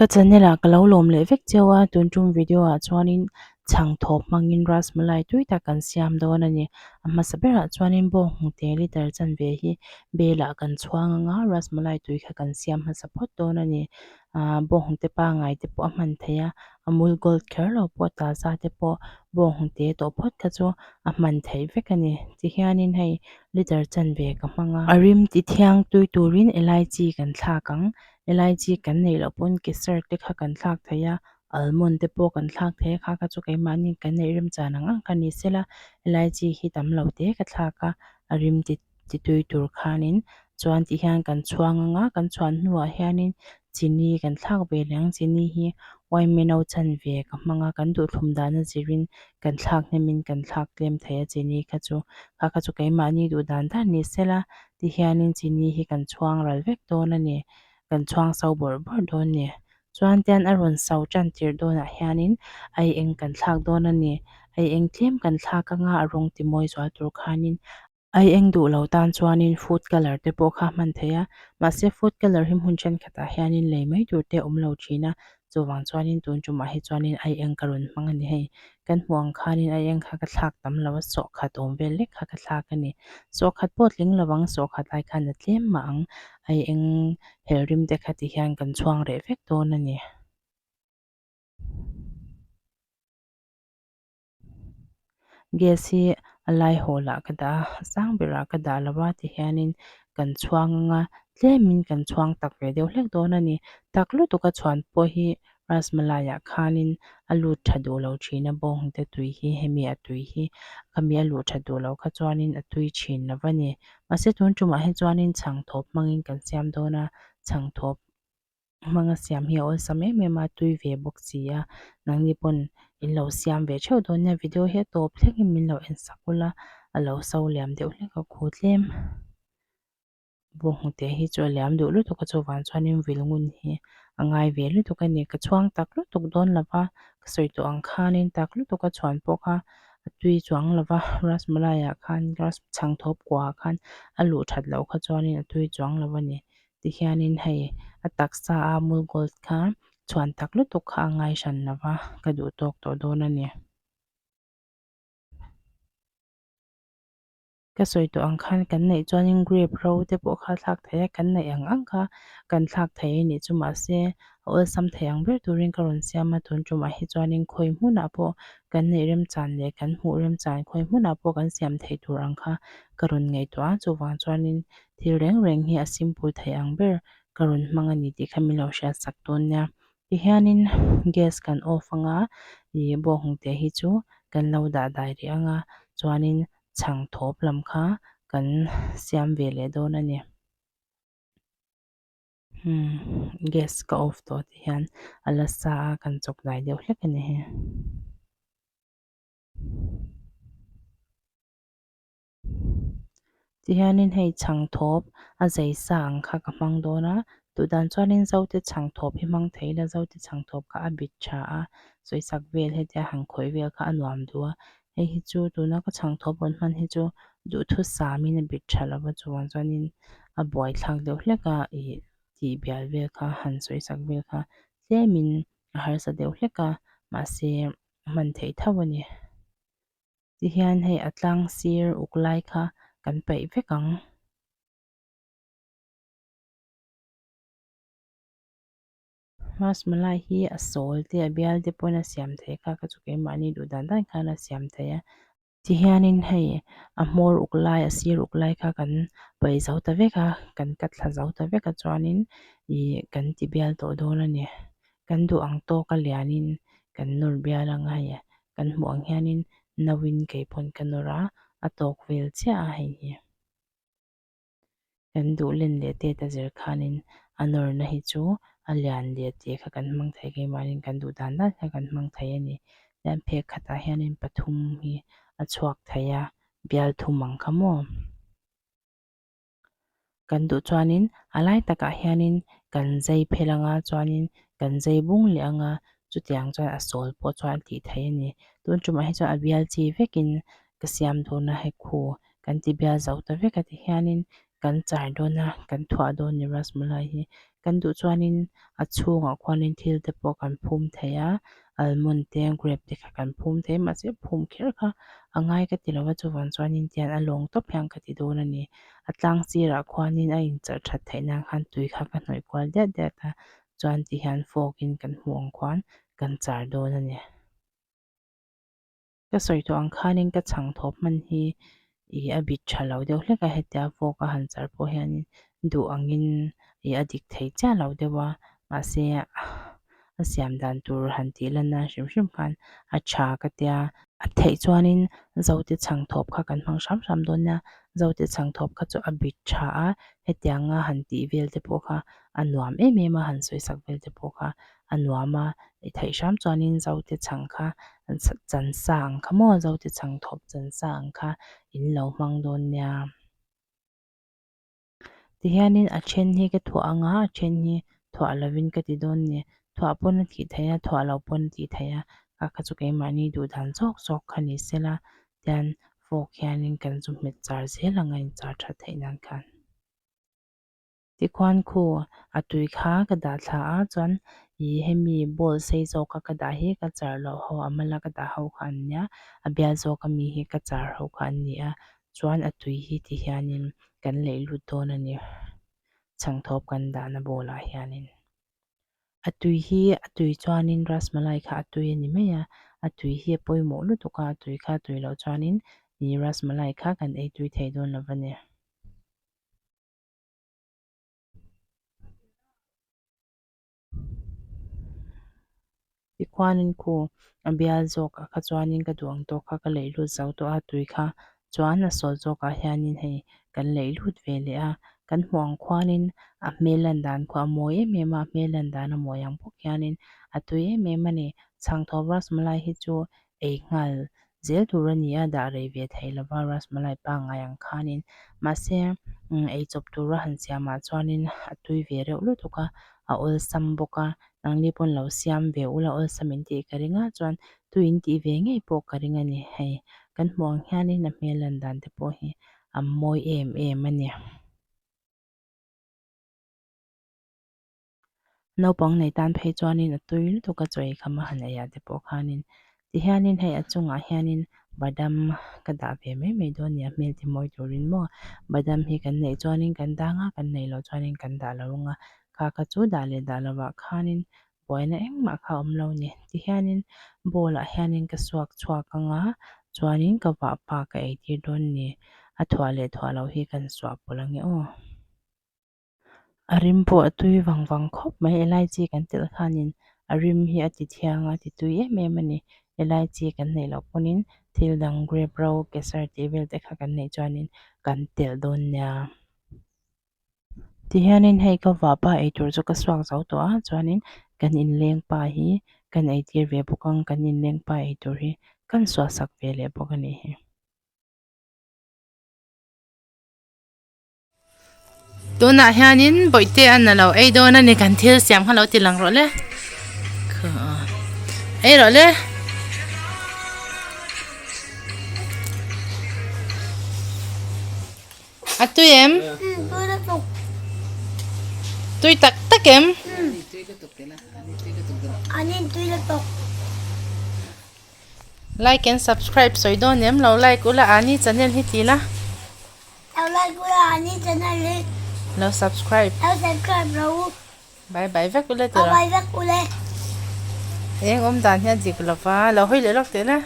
Ka channel ah ka lo lawm leh vek cheu a, tun tum video ah chuanin chhang thawp hmangin rasmalai tui tak kan siam dawn a ni. A hmasa berah chuanin bawnghnute liter chanve hi bel ah kan chhuang anga rasmalai tui kha kan siam hmasa phawt dawn a ni. Ahh bawnghnute pangngai te pawh a hman theih a, amul gold kher lo pawh taza te pawh bawnghnute tawh phawt kha chu a hman theih vek a ni. Tihianin hei liter chanve ka hmang a. A rim ti thiang tui turin elaichi kan thlak ang. Elaichi kan neih loh pawn kesar te kha kan thlak thei a, almond te pawh kan thlak thei a, kha kha chu keimahni kan neih remchan ang ang kha ni sela elaichi hi tam lo te ka thlak a, a rim ti ti tui tur khanin chuan ti hian kan chhuang ang a, kan chhuan hnuah hianin chini kan thlak ve leh ang, chini hi uaime no chanve ka hmang a, kan duhthlum dana zirin kan thlak hnemin kan thlak tlem thei a chini kha chu, kha kha chu keimahni duh dan dan ni sela ti hianin chini hi kan chhuang ral vek dawn a ni, kan chhuang so bawrh bawrh dawn a ni. Chuan tian a rawn so tan tirh dawnah hianin ai eng kan thlak dawn a ni, ai eng tlem kan thlak anga a rawng ti mawi zual tur khanin ai eng duh lo tan chuanin food colour te pawh kha a hman theih a, mahse food colour hi hmun thenkhatah hianin lei mai tur te a awm lo thin a, Chuvang chuanin tun tumah hi chuanin ai eng ka rawn hmang a ni hei. Kan hmuh ang khanin ai eng kha ka thlak tam lo a, sawhkhat awm vel lek kha ka thlak a ni. Sawhkhat pawh tling lo ang, sawhkhat ai khan a tlem mah ang. Ai eng hel rim te kha ti hian kan chhuang reh vek dawn a ni. Gas hi a lai hawl ah ka dah a, a sang berah ka dah lo a tihianin kan chhuang ang a, tlemin kan chhuang tak ve deuh hlek dawn a ni. Tak lutuk a chhuan pawh hi rasmalai ah khanin a lut tha duh lo thin a bawnghnute tui hi hemi a tui hi khami a luh that duh loh kha chuanin a tui thin lo a ni. Mahse tun tumah hi chuanin chhangthawp hmangin kan siam dawn a, chhangthawp. Hmanga siam hi a awlsam em em a, tui ve bawk si a, nangni pawn in lo siam ve theuh dawn nia, video hi a tawp thlengin min lo en sak ula, a lo so liam deuh hlek a khu tlem bawnghnute hi chu a liam duh lutuk a chuvang chuanin vil ngun hi a ngai ve lutuk a ni, ka chhuang tak lutuk dawn lo va, ka sawi tawh ang khanin tak lutuk a chhuan pawh kha a tui chuang lo va, rasmalai ah khan ras chhangthawp kuah ah khan a luh that loh kha chuanin a tui chuang lo a ni. Tihianin hei a taksa a mul gold kha chhuan tak lutuk kha a ngai hran lo va, ka duh tawk tawh dawn a ni. Ka sawi tawh ang khan kan neih chuanin grape ro te pawh kha a thlak thei a, kan neih ang ang kha kan thlak thei a nih chu mahse a awlsam thei ang ber turin ka rawn siam a, tun tumah hi chuanin khawi hmunah pawh kan neih remchan leh kan hmuh remchan khawi hmunah pawh kan siam theih tur ang kha ka rawn ngaihtuah a, chuvang chuanin Thil reng reng hi a simple thei ang ber ka rawn hmang a ni tih kha min lo hriat sak dawn nia. Tihianin gas kan off anga ih bawnghnute hi chu kan lo dah dai rih anga chuanin chhang thawp lam kha kan siam ve leh dawn a ni. Umm gas ka off tawh ti hian a la sa a kan chawk dai deuh hlek a ni hi. Tihianin hei chhangthawp a zei sa ang kha ka hmang dawn a, duhdan chuanin zote chhangthawp hi hmang thei ila zote chhangthawp kha a bit tha a, sawisak vel hetia han khawih vel kha a nuam duh a, hei hi chu tuna ka chhangthawp rawn hman hi chu duhthusamin a bit tha lova chuvang chuanin a buaithlak deuh hlek a ih tih bial vel kha han sawisak vel kha tlemin a harsa deuh hlek a, mahse a hman theih tho a ni. Tihian hei a tlang sir uk lai kha kan paih vek ang. Rasmalai hi a sawl te a bial te pawn a siam theih kha ka chu keimahni duh dan dan khan a siam theih a. Tihianin hei a hmawr uk lai a sir uk lai kha kan paih zo ta vek a kan cut thla zo ta vek a chuanin ih kan ti bial tawh dawn a ni. Kan duh ang tawk a lianin kan nawr bial ang a hei Kan hmuh ang hianin nauin kei pawn ka nawr a, a tawk vel chiah a hei hi. Kan duh len leh tet a zir khanin a nawrna hi chu a lian leh tih kha kan hmang thei keimahniin kan duh dan dan kha kan hmang thei a ni. Tichuan phek khatah hianin pathum hi a chhuak thei a, bial thum ang kha maw. Kan duh chuanin a lai takah hianin kan zai phel anga chuanin kan zai bung leh anga chutiang chuan a sawl pawh chuan a tih theih a ni. Tun tumah hi chuan a bial chi vekin ka siam dawn a hei khu kan ti bial zo ta vek a tihianin kan char dawn a kan thuah dawn a ni rasmalai hi. Kan duh chuanin a chhungah khuanin thil te pawh kan phum thei a, almond te grape te kha kan phum thei a mahse phum kher kha a ngai ka ti lo a chuvang chuanin tian a lawng tawp hian ka ti dawn a ni. A tlang sirah khuanin a incharh that theih nan khan tui kha ka hnawih kual diat diat a chuan ti hian fork in kan hmuh ang khuan kan char dawn a ni. Ka sawi tawh ang khanin ka chhang thawp hman hi ih a bit tha lo deuh hlek a, hetia fork a han char pawh hianin duh angin ih a dik thei chiah lo deuh a, mahse a siam dan tur han tih lan nan hrim hrim khan a tha ka tia. A theih chuanin zote chhang thawp kha kan hmang hram hram dawn nia, zote chhang thawp kha chu a bit tha a, hetianga han tih vel te pawh kha a nuam em em a, han sawi sak vel te pawh kha a nuam a, i theih hram chuanin zote chhang kha chan sa ang kha maw zote chhang thawp chan sa ang kha in lo hmang dawn nia. Tihianin a then hi ka thuah ang a, a then hi thuah lovin ka ti dawn ni. Thuah pawn a tih theih a, thuah lo pawn a tih theih a, kha kha chu keimahni duh dan zawk zawk kha ni sela tian fork hianin kan zu hmet char zel ang a inchar that theih nan khan. Tikhuan khu a tui kha ka dah thla a chuan ih hemi bowl sei zawk a ka dah hi ka char loh ho a mala ka dah ho kha an nia a bial zawk ami hi ka char ho kha an ni a chuan a tui hi ti hianin kan leih lut dawn a ni chhangthawp kan dahna bowl ah hianin a tui hi a tui chuanin rasmalai kha a tui a ni mai a a tui hi a pawimawh lutuk a a tui kha a tui loh chuanin ih rasmalai kha kan ei tui thei dawn lo a ni. Tikhuanin khu a bial zawkah kha chuanin ka duh ang tawk kha ka leih lut zo tawh a tui kha chuan a sawl zawkah hianin hei kan leih lut ve leh a kan hmuh ang khuanin a hmel lan dan kha a mawi em em a a hmel lan dan a mawi ang bawk hianin a tui em em a ni chhangthawp rasmalai hi chu ei nghal zel tur a ni a, dah rei ve thei lova rasmalai pangngai ang khanin mahse ei chawp tura han siamah chuanin a tui ve reuh lutuk a, a awlsam bawk a, nangni pawn lo siam ve ula awlsam in tih ka ring a chuan tui in tih ve ngei pawh ka ring a ni hei kan hmuh ang hianin a hmel lan dan te pawh hi a mawi em em a ni. Naupang nei tan phei chuanin a tui lutuk a chaw ei kham a han ei ah te pawh khanin tihianin hei a chungah hianin badam ka dah ve mai mai dawn a ni a hmel ti mawi turin maw badam hi kan neih chuanin kan dang a kan neih loh chuanin kan dah lo ang a kha kha chu dah leh dah lovah khanin buaina engmah kha a awm lo a ni tihianin bowl ah hianin ka suak chhuak ang a chuanin ka vahpa ka eitir dawn a ni a thuah leh thuah loh hi kan suah pawlh ang e aw. A rim pawh a tui vang vang khawp mai elaichi kan telh khanin a rim hi a ti thiang a ti tui em em a ni elaichi kan neih loh pawhin thil dang grape ro kesar tih vel te kha kan neih chuanin kan telh dawn nia tihianin hei ka vahpa eitur chu ka suak zo tawh a chuanin kan inleng pa hi kan eitir ve bawk ang kan inleng pa eitur hi kan suah sak ve leh bawk a nih hi. Tunah hianin bawihte an alo ei dawn a ni kan thil siam kha lo ti lang rawh le ei rawh le a tui em tui tak tak em like and subscribe sawi dawn em lo like ula ani channel hi ti la. Lo like ula ani channel hi. Lo subscribe. Lo subscribe ro u. Bye bye vek ule tira. Bye bye vek ule. Eng awm dan hi a dik lova lo hawi leh lawk teh le.